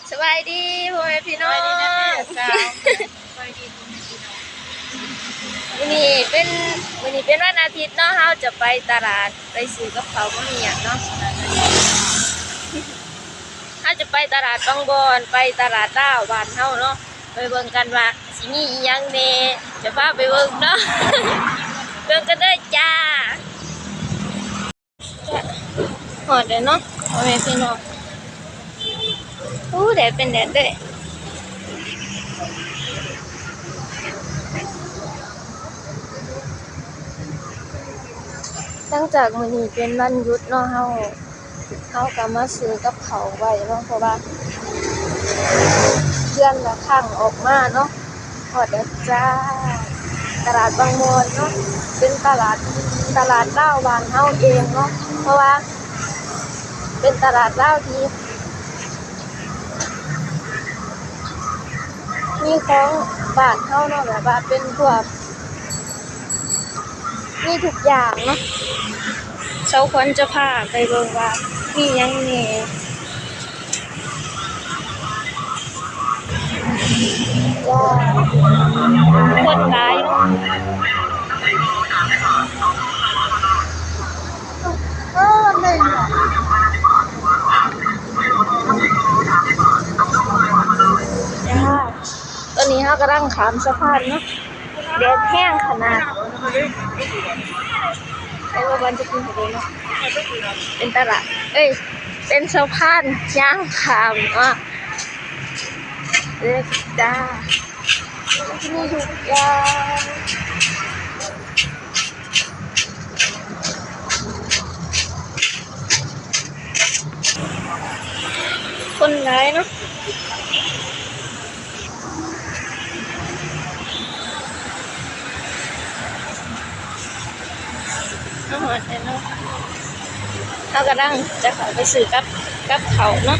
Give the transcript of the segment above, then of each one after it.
ສະບາຍດີພໍ່ແມ່ພີ່ນ້ອງ ມື້ນີ້ເປັນ ມື້ນີ້ເປັນວັນອາທິດເນາະ ເຮົາຈະໄປຕະຫຼາດ ໄປຊື້ກັບເຂົ້າ ບໍ່ມີຫຍັງເນາະ ເຮົາຈະໄປຕະຫຼາດບາງບອນ ໄປຕະຫຼາດລາວບ້ານເຮົາເນາະ ໄປເບິ່ງກັນວ່າຊິມີອີ່ຫຍັງແດ່ ຈະພາໄປເບິ່ງເນາະ ເບິ່ງກັນເດີຈ້າ. ຮອດແລ້ວເນາະ ພໍ່ແມ່ພີ່ນ້ອງ ໂອ້ ແດດເປັນແດດເດ້. ຫຼັງຈາກມື້ນີ້ເປັນວັນຢຸດເນາະ ເຮົາ ເຮົາກໍມາຊື້ກັບເຂົ້າໄວ້ເນາະ ເພາະວ່າເດືອນລະຄັ້ງອອກມາເນາະ. ຮອດແລ້ວຈ້າ ຕະຫຼາດບາງບອນເນາະ ເປັນຕະຫຼາດ ຕະຫຼາດລາວບ້ານເຮົາເອງເນາະ ເພາະວ່າເປັນຕະຫຼາດລາວທີ່ມີຂອງບ້ານເຮົາເນາະ ແບບວ່າເປັນພວກ ມີທຸກຢ່າງເນາະ ສາວຂວັນຈະພາໄປເບິ່ງວ່າມີຫຍັງແດ່. ວ້າວ ຄົນຫຼາຍເນາະ ເອີ ແມ່ນ ຕອນນີ້ເຮົາກຳລັງຂ້າມສະພານເນາະ ແດດແຮງຂະໜາດ ໄປວ່າບ້ານຈະກິນເຂົ້າເນາະ ເປັນຕະຫຼາດ ເອີຍ ເປັນສະພານຍ່າງຂ້າມເນາະ ເລີດຈ້າ ມີທຸກຢ່າງ ຄົນຫຼາຍເນາະ. ມາຮອດແລ້ວເນາະ ເຮົາກຳລັງຈະເຂົ້າໄປຊື້ກັບ ກັບເຂົ້າເນາະ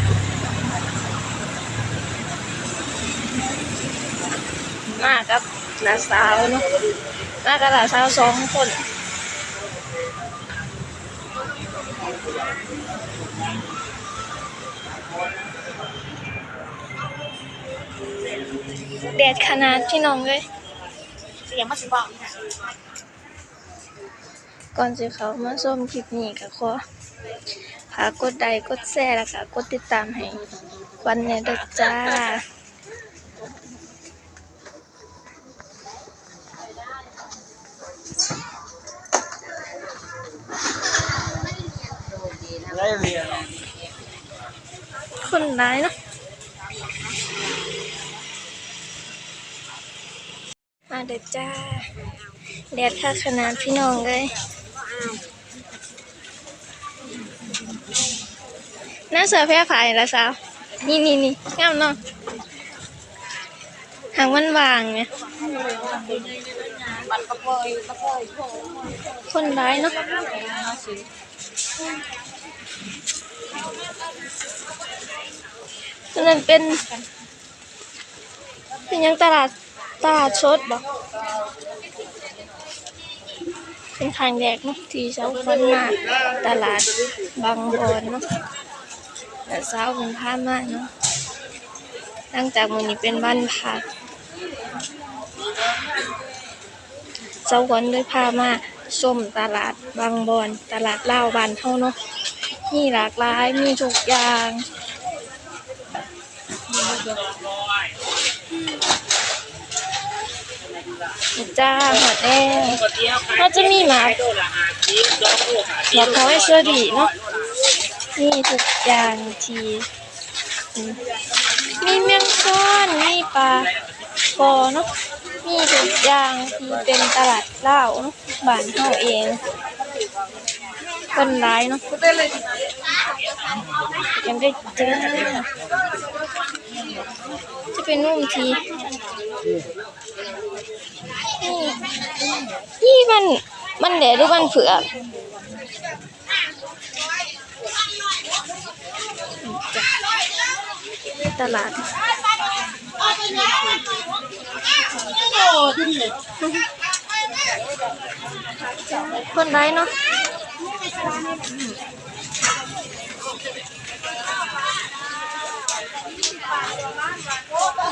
ມາກັບຫຼານສາວເນາະ ມາກັບຫຼານສາວສອງຄົນ. ແດດຂະໜາດພີ່ນ້ອງເອີຍ ກ່ອນຊິເຂົ້າມາຊົມຄລິບນີ້ກໍຂໍຝາກກົດໄລກົດແຊ ແລ້ວກໍກົດຕິດຕາມໃຫ້ຂວັນແດ່ເດີຈ້າ. ຄົນຫຼາຍເນາະ ມາເດີຈ້າ ແດດຄັກຂະໜາດພີ່ນ້ອງເອີຍ. ນາງເສື້ອແພຜ້ານີ້ລະສາວ ນີ້ໆໆ ງາມເນາະ ຫາກມັນຫວ່າງແໝ ຄົນຫຼາຍເນາະ ອັນນັ້ນເປັນ ເປັນຫຍັງຕະຫຼາດ ຕະຫຼາດສົດບໍ? ເປັນຄັ້ງແລກເນາະ ທີ່ສາວຂວັນມາຕະຫຼາດບາງບອນເນາະ ຫຼານສາວເພິ່ນພາມາເນາະ ຫຼັງຈາກມື້ນີ້ເປັນວັນພັກ ສາວຂວັນເລີຍພາມາຊົມຕະຫຼາດບາງບອນ ຕະຫຼາດລາວບ້ານເຮົາເນາະ ມີຫຼາກຫຼາຍ ມີທຸກຢ່າງ. ຈ້າ ຮອດແລ້ວ ເຮົາຈະມີໝາກ ໝາກຫອຍເຊີຣີເນາະ ມີທຸກຢ່າງທີ່ ມີແມງຊອນ ມີປາຄໍ່ເນາະ ມີທຸກຢ່າງທີ່ເປັນຕະຫຼາດລາວເນາະ ບ້ານເຮົາເອງ. ຄົນຫຼາຍເນາະ ຍັງໄດ້ເຈີ ຈະເປັນມຸມທີ່ ນີ້ມັນ ມັນແດດ ຫຼືມັນເຜືອກ ຕະຫຼາດ ຄົນຫຼາຍເນາະ.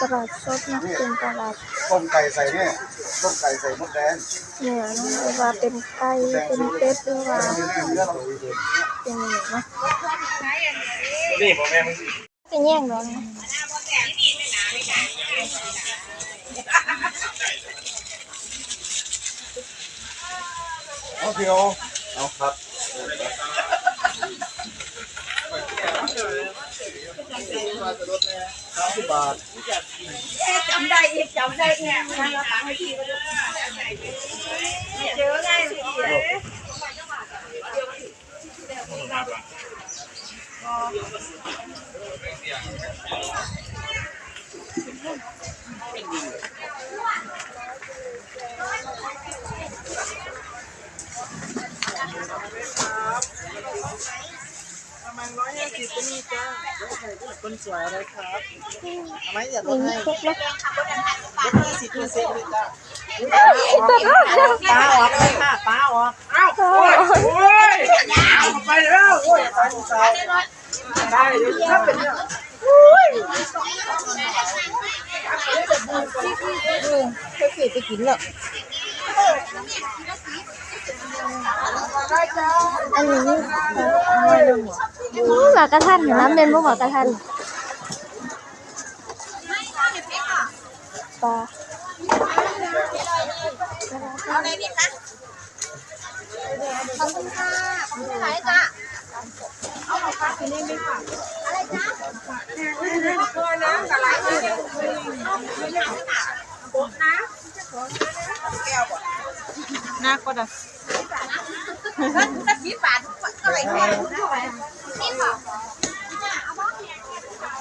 ຕະຫຼາດສົດນະ ເປັນຕະຫຼາດ ຕົ້ມໄກ່ໃສ່ນີ້ ຕົ້ມໄກ່ໃສ່ມົດແດງ ເນື້ອນະ ຫຼືວ່າເປັນໄກ່ ເປັນເປັດ ຫຼືວ່າເປັນຫຍັງເນາະ ນີ້ບໍ່ແມ່ນ ເປັນຫຍັງດອກ ເອົາ ເອົາ ເອົາຄັບ ສາມສິບບາດ ຈຳໄດ້ອີກ ຈຳໄດ້ແທ້ ເຈີໄງ ກະມັງຮ້ອຍຫ້າສິບກໍມີຈ້າ ຄົນສວຍເອົາເລີຍຄັບ ເອົາໄວ້ ຢາກລົດໃຫ້ ລົດຫ້າສິບເປີເຊັນເລີຍຈ້າ ປາອອກເລີຍຄ່ະ ປາອອກ ອ້າວ ໂອ້ຍ ໂອ້ຍ ເອົາໄປແລ້ວ ໂອ້ຍ ໄປຜູ້ສາວ ໄດ້ຢູ່ ຖ້າເປັນເລື່ອງ ໂອ້ຍ ເອີ ເຂົາຊິໄປກິນເນາະ ອັນນີ້ ໝາກກະທັນນະ ແມ່ນບໍ່ໝາກກະທັນ ປາ ເອົາໄດ້ນີ້ຄ່ະ ຂອບຄຸນຄ່ະ ຂອບຄຸນຫຼາຍໆຈ້າ ເອົາຂອງຝາກໄປນີ້ໄດ້ຄ່ະ ອະໄລຈ້າ ເອົານ້ຳກະໄຫຼ ໂປະນ້ຳ ໜັກບໍ່ດະ ສິບບາດ ເທົ່າໃດແພງ ສິບບໍ່ ເອົາບໍ່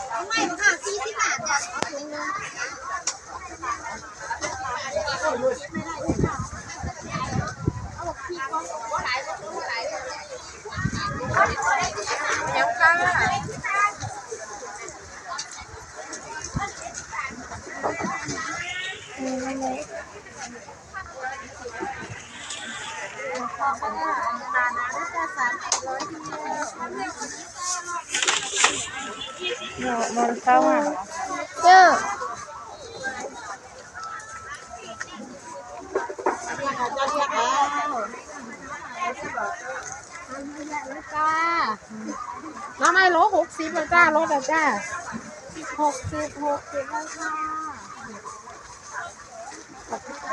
ເອົາໄວ້ບໍ່ຄ່ະ ສີ່ສິບບາດຈ້າ ເອົາຖົງໜຶ່ງ ເນາະ ມັນເຊົາມາເນາະ ເຈົ້າ ເຈົ້າ ເຈົ້າ ເຈົ້າ ເຈົ້າ ໜໍ່ໄມ້ໂລຫົກສິບແລ້ວຈ້າ ລົດແລ້ວຈ້າ ຫົກສິບ ຫົກສິບແລ້ວຄ່ະ.